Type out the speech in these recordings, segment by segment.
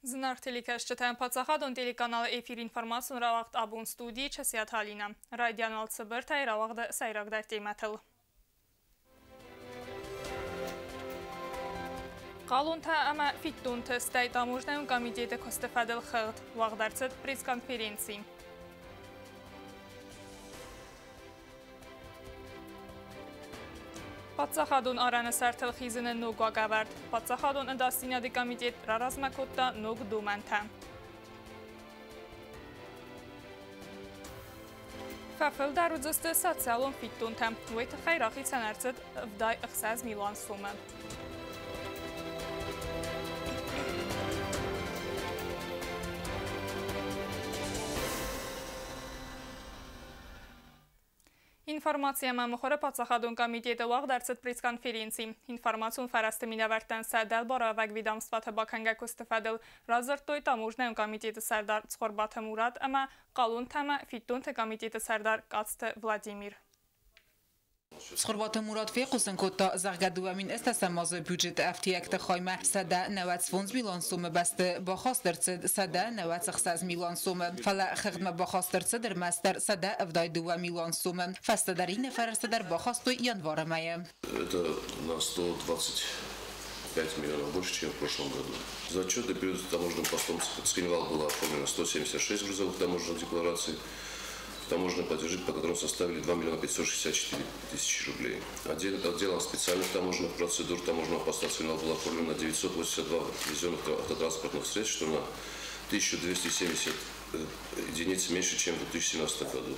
Зынаргъ телекӕсджытӕн, паддзахадон телеканалы эфир информацион рауагъд абон студийы Часиаты Алинӕ. Райдиан уал цыбыртӕй рауагъды сӕйрагдӕр темӕтыл. Хъалонтӕ ӕмӕ фиддонты, стӕй таможнӕйон комитеты куысты фӕдыл хыгъд уагъд ӕрцыд пресс-конференци. Паддзахадон арӕны сӕртыл хизыны ног уагӕвӕрд. Паддзахадон ӕдасдзинады комитет раразмӕ кодта ног домӕнтӕ. Фӕфылдӕр уыдзысты социалон фиддонтӕ. Уый тыххӕй рахицӕн ӕрцыд 76 милуан сомы. Информаци ӕмӕ мыхуыры паддзахадон комитеты уагъд ӕрцыд пресс-конференци. Информацион фӕрӕзты минӕвӕрттӕн сӕ дӕлбарӕвӕг ведомствоты бакӕнгӕ куысты фӕдыл радзырдтой таможнӕйон комитеты сӕрдар Цхуырбаты Мурат ӕмӕ хъалонтӕ ӕмӕ фиддонты комитеты сӕрдар Къацты Владимир. Цхуырбаты Мурат фехъусын кодта, зӕгъгӕ, 2008 азы бюджеты ӕфтиӕгты хаймӕ 195 милуан сомы бӕсты бахаст ӕрцыд 196 милуан сомы, фӕлӕ хыгъдмӕ бахаст ӕрцыд ӕрмӕстдӕр 172 милуан сомы. Фӕстӕдӕр иннӕ фӕрӕзтӕ дӕр бахастой январы мӕйы. Это на 125 миллионов больше, чем в прошлом году. За отчетный период таможенным постом Цхинвал было оформлено 176 грузовых таможенных деклараций. Таможенные платежи, по которым составили 2 миллиона 564 тысячи рублей. Отделом специальных таможенных процедур таможенного поста Цхинвал было оформлено 982 ввезенных автотранспортных средств, что на 1270 единиц меньше, чем в 2017 году.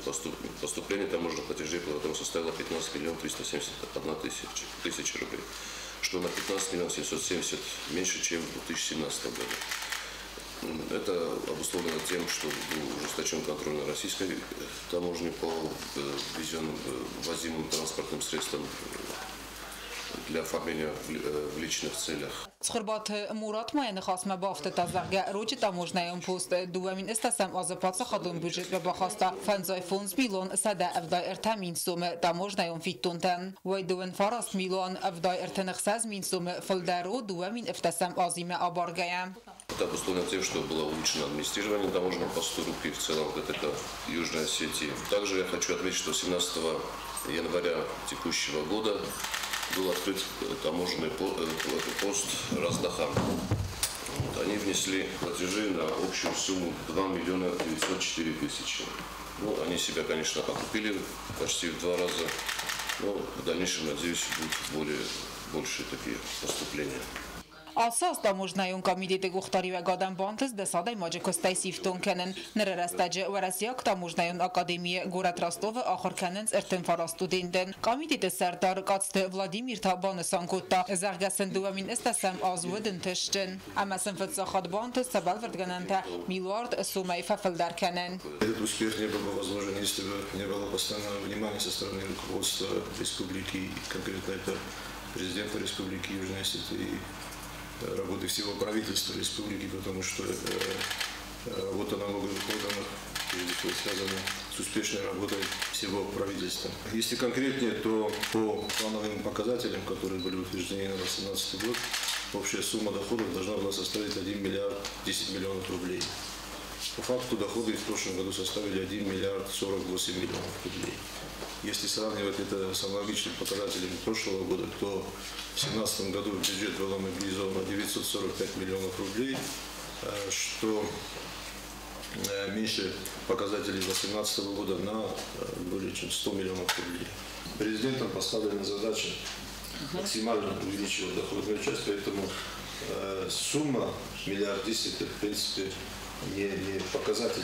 Поступление таможенных платежей по которым составило 15 миллионов 371 тысяча рублей, что на 15 миллионов 770 меньше, чем в 2017 году. Это обусловлено тем, что был ужесточен контроль на российской таможне по ввезенным, ввозимым транспортным средствам для оформления в личных целях. Цхуырбаты Мурат ма йӕ ныхасмӕ бафтыдта, зӕгъгӕ, Рочы таможнӕйон пост 2008 азы паддзахадон бюджетмӕ бахаста 55 милуан 173 мин сомы таможнӕйон фиддонтӕ. Уый 29 милуан 76 мин сомы фылдӕр у 2008 азимӕ абаргӕйӕ. Это обусловлено тем, что было улучшено администрирование таможенного поста Рукли в целом ГТК Южной Осетии. Также я хочу отметить, что 17 января текущего года был открыт таможенный пост Раздахан. Вот, они внесли платежи на общую сумму 2 миллиона 904 тысячи. Ну, они себя, конечно, окупили почти в 2 раза, но в дальнейшем, надеюсь, будут больше такие поступления. Ацы аз таможнӕйон комитеты къухдариуӕгадӕн бантыст 10 адӕймаджы куыстӕй сифтонг кӕнын. Ныры рӕстӕджы Уӕрӕсейаг таможнӕйон академийы горӕт Ростовы ахуыр кӕнынц 39 студенты. Комитеты сӕрдар Къацты Владимир та банысан кодта, зӕгъгӕ сын 2008 аз уыд ӕнтыстджын. Ӕмӕ сын фыццаг хатт бантыст сӕ бӕлвырдгӕнӕнтӕ милуард сомӕй фӕфылдӕр кӕнын. Этот успех не был бы возможен, если бы не было постоянного внимания со стороны руководства республики, конкретно это президента Республики Южная Осетия и работы всего правительства республики, потому что работа налоговых органов прежде всего связана с успешной работой всего правительства. Если конкретнее, то по плановым показателям, которые были утверждены на 2018 год, общая сумма доходов должна была составить 1 миллиард 10 миллионов рублей. По факту доходы в прошлом году составили 1 миллиард 48 миллионов рублей. Если сравнивать это с аналогичными показателями прошлого года, то в 2017 году в бюджет было мобилизовано 945 миллионов рублей, что меньше показателей 2018 года на более чем 100 миллионов рублей. Президентом поставлена задача максимально увеличивать доходную часть, поэтому сумма миллиард десять, это в принципе не показатель,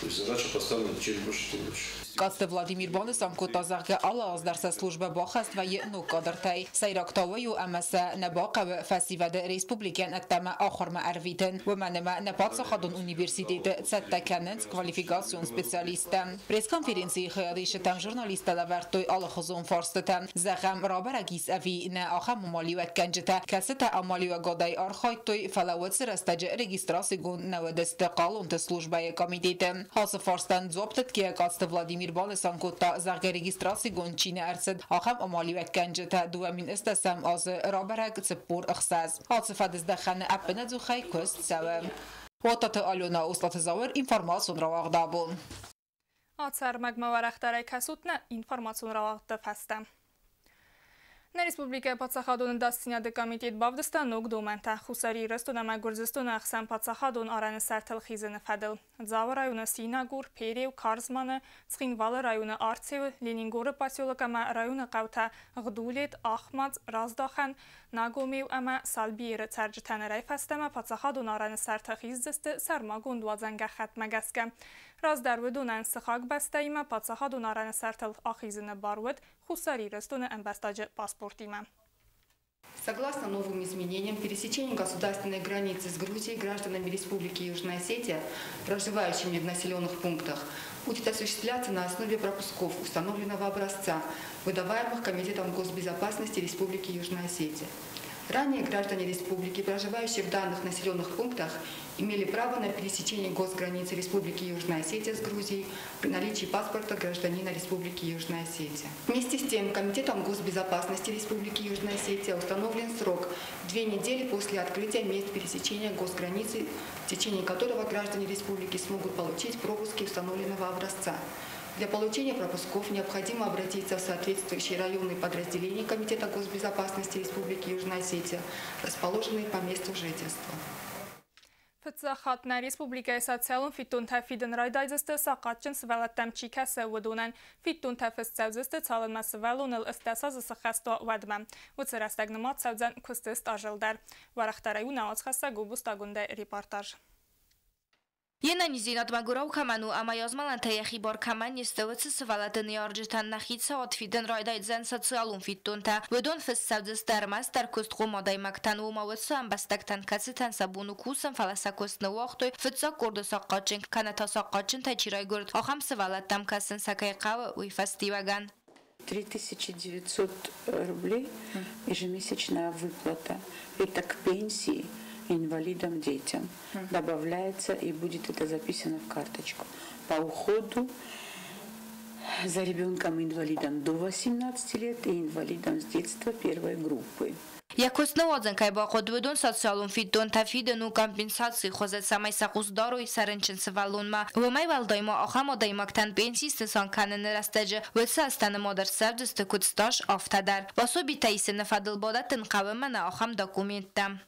то есть задача поставлена чем больше, тем лучше. Къацты Владимир банысан кодта, зӕгъгӕ, алы аз дӕр сӕ службӕ баххӕст вӕййы ног кадртӕй. Сӕйраг та уый у, ӕмӕ сӕ нӕ бахъӕуы фӕсивӕды республикӕйӕн ӕддӕмӕ ахуырмӕ ӕрвитын. Уымӕн ӕмӕ нӕ паддзахадон университеты цӕттӕ кӕнынц квалификацион специалисттӕ. Пресс-конференцийы хайадисджытӕм журналисттӕ лӕвӕрдтой алыхуызон фарстытӕ. Зӕгъӕм, рабӕрӕг ис ӕви нӕ ахӕм амалиуӕггӕнджытӕ, кӕцытӕ амалиуӕгадӕй архайдтой, фӕлӕ уыцы рӕстӕджы регистрацигонд нӕ уыдысты хъалонты службӕйы комитеты. Ацы фарстӕн дзуапп дӕтгӕйӕ Коцты Владимир банысан кодта, зӕгъгӕ, регистрацигонд чи нӕ ӕрцыд, ахӕм амалиуӕггӕнджытӕ 2008 азы рабӕрӕг 46. Ацы фӕдыздӕхӕны ӕппынӕдзухӕй куыст цӕуы. Уататы Алена, Услаты Зауыр, информацион рауагъд «Абон». Ацы ӕрмӕгмӕ уӕрӕхдӕрӕй кӕсут нӕ информацион рауагъдты фӕстӕ. Нӕ республикӕйы паддзахадон ӕдасдзинады комитет бавдыста ног домӕнтӕ Хуссар Ирыстон ӕмӕ Гуырдзыстоны ӕхсӕн паддзахадон арӕны сӕртыл хизыны фӕдыл. Дзауы районы Синагур, Переу, Карзманы, Цхинвалы районы Арцеуы, Ленингоры поселок ӕмӕ районы хъӕутӕ Гъдулет, Ахмадз, Раздахӕн, Нагомеу ӕмӕ Салбиеры цӕрджытӕ нырӕй фӕстӕмӕ паддзахадон арӕны сӕрты хиздзысты сӕрмагонд уадзӕн гӕххӕтмӕ гӕсгӕ. Раздӕр уыдонӕн сыхаг бӕстӕимӕ паддзахадон арӕны сӕртыл ахизыны бар уыд Хуссар Ирыстоны ӕмбӕстаджы паспортимӕ. Согласно новым изменениям, пересечение государственной границы с Грузией гражданами Республики Южная Осетия, проживающими в населенных пунктах, будет осуществляться на основе пропусков установленного образца, выдаваемых Комитетом госбезопасности Республики Южная Осетия. Ранее граждане республики, проживающие в данных населенных пунктах, имели право на пересечение госграницы Республики Южная Осетия с Грузией при наличии паспорта гражданина Республики Южная Осетия. Вместе с тем, Комитетом госбезопасности Республики Южная Осетия установлен срок 2 недели после открытия мест пересечения госграницы, в течение которого граждане республики смогут получить пропуски установленного образца. Для получения пропусков необходимо обратиться в соответствующие районные подразделения Комитета госбезопасности Республики Южная Осетия, расположенные по месту жительства. Фыццаг хатт нӕ республикӕйы социалон фиддонтӕ фидын райдайдзысты, сахъатджын сывӕллӕттӕм чи кӕсы, уыдонӕн. Фиддонтӕ фыст цӕудзысты, цалынмӕ сывӕллоныл 18 азы сыххӕст уа, уӕдмӕ. Уыцы рӕстӕг нымад цӕудзӕн куысты стажыл дӕр. Уӕрӕхдӕрӕй у нӕ уацхӕссӕг Гобозты Агуындӕйы репортаж. Йе нӕниздзинад мӕгуырау кӕмӕн у ӕмӕ йӕ змӕлӕнтӕ йӕхи бар кӕмӕн не сты, уыцы сывӕллӕтты ныййарджытӕн нӕ хицауад фидын райдайдзӕн социалон фиддонтӕ. Уыдон фыст цӕудзысты ӕрмӕстдӕр куыстхъом адӕймӕгтӕн, ома уыцы ӕмбӕстӕгтӕн, кӕцытӕн сӕ бон у кусын, фӕлӕ сӕ куыст ныууагътой, фыццаг къорды сахъатджын кӕнӕ та сахъатджынтӕй чи райгуырд, ахӕм сывӕллӕттӕм кӕсын сӕ кӕй хъӕуы, уый фӕстиуӕгӕн. 3900 рублей ежемесячная выплата. Это к пенсии инвалидам детям добавляется, и будет это записано в карточку. По уходу за ребенком-инвалидом до 18 лет и инвалидом с детства первой группы. Йӕ куыст ныууадзын кӕй бахъуыд, уыдон социалон фиддонтӕ фидын у компенсацийы хуызы, цӕмӕй сӕ хъус дарой сӕ рынчын сывӕллонмӕ. Уымӕй уӕлдай ма ахӕм адӕймӕгтӕн пенси снысан кӕныны рӕстӕджы уыцы азтӕ нымад ӕрцӕудзысты куыд стаж, афтӕ дӕр. Пособитӕ исыны фӕдыл бадӕттын хъӕуы мӕнӕ ахӕм документтӕ.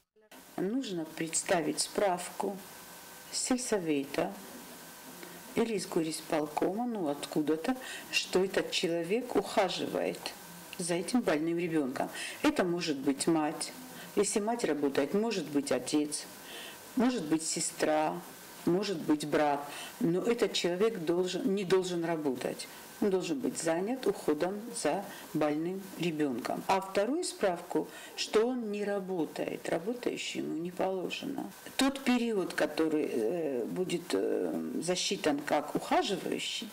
Нужно представить справку с сельсовета или из горисполкома, ну откуда-то, что этот человек ухаживает за этим больным ребенком. Это может быть мать. Если мать работает, может быть отец, может быть сестра, может быть брат. Но этот человек не должен работать. Он должен быть занят уходом за больным ребенком. А вторую справку, что он не работает, работающему не положено. Тот период, который будет засчитан как ухаживающий,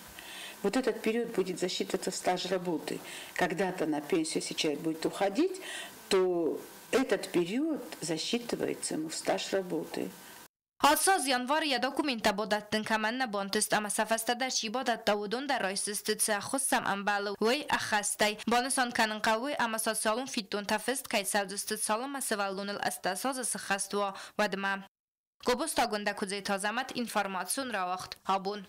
вот этот период будет засчитываться в стаж работы. Когда-то на пенсию, если человек будет уходить, то этот период засчитывается ему в стаж работы. Ацы аз январы йӕ документтӕ бадӕттын кӕмӕн нӕ бантыст ӕмӕ сӕ фӕстӕдӕр чи бадӕтта, уыдон дӕр райсдзысты, цы ӕххуыс сӕм ӕмбӕлы, уый ӕххӕстӕй. Банысан кӕнын хъӕуы, ӕмӕ социалон фиддонтӕ фыст кӕй цӕудзысты, цалынмӕ сывӕллоныл 18 азы сыххӕст уа, уӕдмӕ. Гобозты Агуындӕ, Куыдзеты Азӕмӕт, информацион рауагъд «Абон».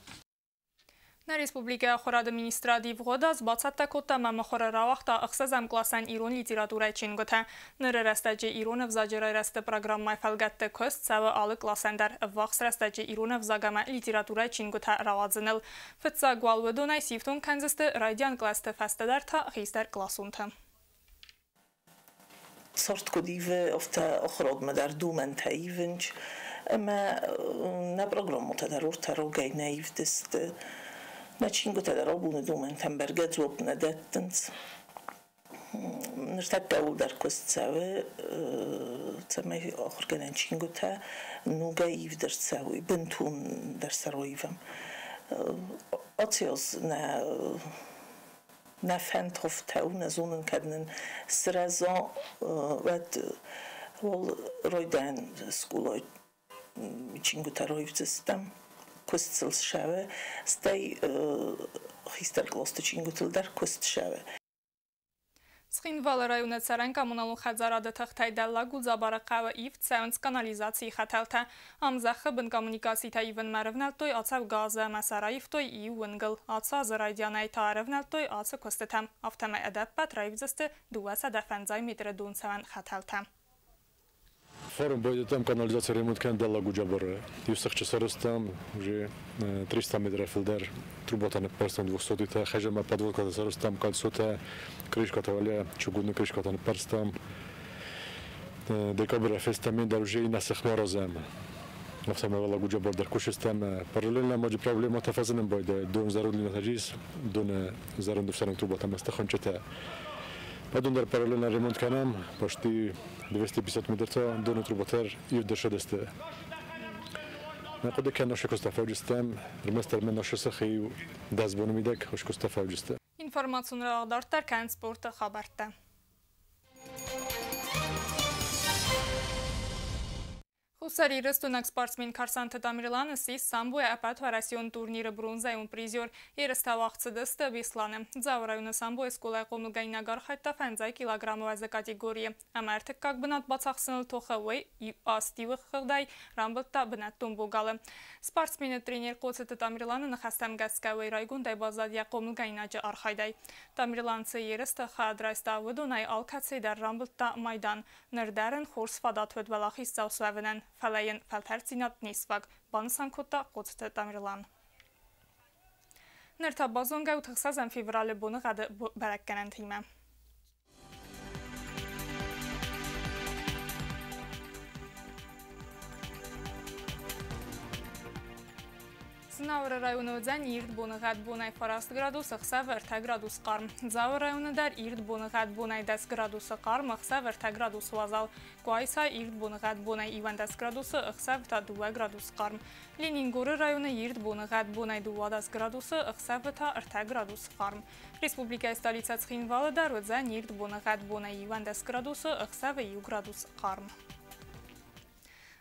Нӕ республикӕйы ахуырады министрад ивгъуыд аз бацӕттӕ кодта ӕмӕ мыхуыры рауагъта ӕхсӕзӕм къласӕн ирон литературӕйы чингуытӕ. Ныры рӕстӕджы ирон ӕвзаджы райрӕзты программӕйы фӕлгӕтты куыст цӕуы алы къласӕн дӕр ӕввахс рӕстӕджы ирон ӕвзаг ӕмӕ литературӕйы чингуытӕ рауадзыныл. Фыццаг уал уыдонӕй сифтонг кӕндзысты райдиан кълӕсты, фӕстӕдӕр та хистӕр къласонты. Цард куыд ивы, афтӕ ахуырадмӕ дӕр домӕнтӕ ивынц ӕмӕ нӕ программӕтӕ дӕр уыртӕ рогӕй нӕ ивдысты. Нӕ чингуытӕ дӕр абоны домӕнтӕн бӕргӕ дзуапп нӕ дӕттынц. Ныртӕккӕ ууыл дӕр куыст цӕуы, цӕмӕй ахуыргӕнӕн чингуытӕ ногӕй ивд ӕрцӕуой, бынтондӕр сӕ раивӕм. Ацы аз нӕ фӕнд афтӕ у, нӕ зонын, кӕд нын сырӕза, уӕд уал райдайӕн скъолайы. Чингуытӕ раивдзыстӕм, куыст сыл ссӕуы, стӕй хистӕр къласты чингуытыл дӕр куыст ссӕуы. Цхинвалы районы цӕрӕн коммуналон хӕдзарады тыхтӕй Дӕллаг Гудзабары хъӕуы ивд цӕуынц канализацийы хӕтӕлтӕ. Ам зӕххы бын коммуникацитӕ ивынмӕ ӕрӕвнӕлдтой ацӕугӕ азы ӕмӕ сӕ раивтой иу уынгыл. Ацы азы райдианӕй та ӕрӕвнӕлдтой ацы куыстытӕм. Афтӕмӕй ӕдӕппӕт раивдзысты 250 метры донцӕуӕн хӕтӕлтӕ. Форум байдыдтам канализаци ремонт кӕнын Дӕллаг Гуджабары. Иу сыхджы сарӕзтам, уже 300 метрӕй фылдӕр трубатӕ ныппӕрстам двухсотыйтӕ, хӕзӕмӕ подводкӕтӕ сарӕзтам, кольцотӕ, крышкӕтӕ уӕле, чугунны крышкӕтӕ ныппӕрстам. Декабрь фестӕм дӕр уже иннӕ сыхмӕ аразӕм. Афтӕмӕй Уӕллаг Гуджабар дӕр кусыстӕм. Параллельно ма проблемӕтӕ фӕзынын байдайы. Дон зӕронд ис, доны зӕронд ӕфсӕрон трубатӕ ӕмӕ стӕхынчъытӕ. Потом дӕр параллельно ремонт кӕнӕм, почти 250 метртӕ доны трубатӕ ивд ӕрцыдысты. Нӕ хъуыды кӕнын нӕ куыст фӕуджыстӕм, ӕрмӕстдӕр мӕ нӕ сыхы 10 боны мидӕг куыст фӕуджысты. Информацион рауагъд дарддӕр кӕнынц спорты хабӕрттӕ. Хуссар Ирыстонаг спортсмен Карсанты Тамерлан ссис самбойӕ ӕппӕтуӕрӕсеон турниры бронзӕйон призер. Ерыстӕ уагъд цыдысты Беслӕны. Дзауы районы самбойы скъолайы хъомылгӕнинаг архайдта 50 килограммы уӕзы категорийы. Ӕмӕ ӕртыккаг бынат бацахсыныл тохы уый астиуы хыгъдӕй рамбылдта бынӕттон богалы. Спортсмены тренер Хъоцыты Тамерланы ныхӕстӕм гӕсгӕ уый райгондӕй баззад йӕ хъомылгӕнинаджы архайдӕй. Тамерлан цы ерысты хайад райста, уыдонӕй алкӕцыйы дӕр рамбылдта майдан. Ныр дӕр ын хорз фадат уыд уӕлахиздзау суӕвынӕн, фӕлӕ йын фӕлтӕрддзинад не сфаг, банысан кодта Хъоцыты Тамерлан. Ныр та базонгӕ ут 6 февралы боныгъӕды бӕрӕггӕнӕнтимӕ. Знауыры районы уыдзӕн ирд боныгъӕд бонӕй 9 градус, ӕхсӕвы 3 градус хъарм. Дзауы районы дӕр ирд боныгъӕд бонӕй 10 градусы хъарм, ӕхсӕвы 3 градус уазал. Къуайса ирд боныгъӕд бонӕй 11 градусы, ӕхсӕвы та 2 градус хъарм. Ленингоры районы ирд боныгъӕд бонӕй 12 градусы, ӕхсӕвы та 3 градус хъарм. Республикӕйы столицӕ Цхинвалы дӕр уыдзӕн ирд боныгъӕд бонӕй 11 градусы, ӕхсӕвы 1 градус хъарм.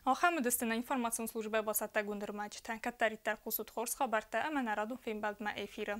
Ахӕм уыдысты нӕ информацион службӕ бацӕттӕгонд ӕрмӕджытӕ. Кӕддӕриддӕр хъусут хорз хабӕрттӕ ӕмӕ нӕ радон фембӕлдмӕ эфиры.